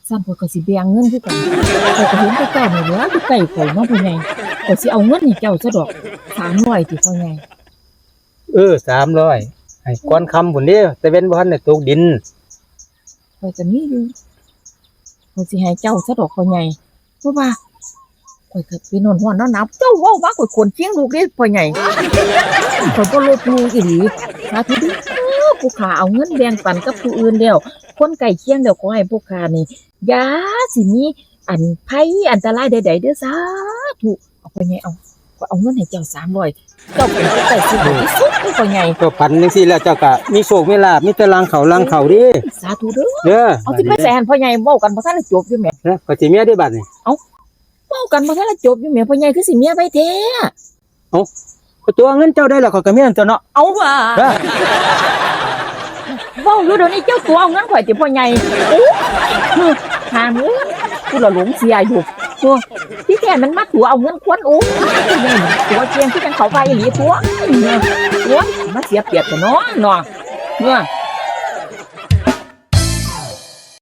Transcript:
ຊັ້ນຂ້ອຍກໍຊິແບ່ງເງິນຄືກັນ. ຂ້ອຍກໍເຫັນແຕ່ເຈົ້ານີ້ແຫຼະຢູ່ໃກ້ຂ້ອຍເນາະພໍ່ໃຫຍ່. ຂ້ອຍຊິເອົາເງິນໃຫ້ເຈົ້າຊະດອກ ສາມຮ້ອຍຕິພໍ່ໃຫຍ່. ເອີ ສາມຮ້ອຍ ໃຫ້ກ່ອນຄ່ຳພຸ້ນເດ້ ຕາເວັນບໍ່ທັນໄດ້ຕົກດິນ. ຂ້ອຍກໍມີຢູ່ ຂ້ອຍຊິໃຫ້ເຈົ້າຊະດອກພໍ່ໃຫຍ່ ເພາະວ່າຂ້ອຍກໍເປັນຮ້ອນໆໜາວໆ ເຈົ້າເວົ້າມາຂ້ອຍຂົນຂຽງລຸກເດ້ພໍ່ໃຫຍ່. ຂ້ອຍບໍ່ລົບຫຼູ່ອີ່ຫຼີ. ສາທຸເດີ ຜູ້ຂ້າເອົາເງິນແບ່ງປັນກັບຜູ້ອື່ນແລ້ວ ຄົນໃກ້ຄຽງແລ້ວ ຂໍໃຫ້ຜູ້ຂ້ານີ້ຢ່າຊິມີອັນໄພອັນຕະລາຍໃດໆເດີ ສາທຸ. ເອົາພໍ່ໃຫຍ່ ເອົາ ຂ້ອຍເອົາເງິນໃຫ້ເຈົ້າສາມຮ້ອຍ ເຈົ້າເປັນຜູ້ໃກ້ຊິດທີ່ສຸດເດີພໍ່ໃຫຍ່. ເຈົ້າຝັນຈັ່ງຊີ້ແລ້ວ ເຈົ້າກໍມີໂຊກມີລາບ ມີແຕ່ລ່າງເຂົ້າລ່າງເຂົ້າເດ້. ສາທຸເດີ ເດີ. ເອົາ ຊິໄປໃສຫັ້ນພໍ່ໃຫຍ່ ເວົ້າກັນບໍ່ທັນໄດ້ຈົບຢູ່ແໝ່. ເອີ ຂ້ອຍຊິເມຍເດ້ບາດນີ້. ເອົ້າ ເວົ້າກັນບໍ່ທັນໄດ້ຈົບຢູ່ແໝ່ ພໍ່ໃຫຍ່ຄືຊິເມຍໄວແທ້? ເອົ້າ ຂ້ອຍຕົວະເງິນເຈົ້າໄດ້ລະ ຂ້ອຍກໍເມຍນຳເຈົ້າເນາະ. ເອົ້າ ເອີ ເວົ້າຢູ່ດຽວນີ້ເຈົ້າຕົວະເອົາເງິນຂ້ອຍຕິພໍ່ໃຫຍ່? ໂອ້ ຫາເອີຍ ກູລະຫຼົງເສຍຢູ່. ໂອ້ ທີ່ແທ້ມັນມາຕົວະເອົາເງິນຄົນ. ໂອ້ຍ ຕົວະເກັ່ງຄືຈັ່ງເຂົາວ່າອີ່ຫຼີຕົວະ. ໂອ້ຍ ມາເສຍປຽບແທ້ເນາະ ເນາະ. ເອີ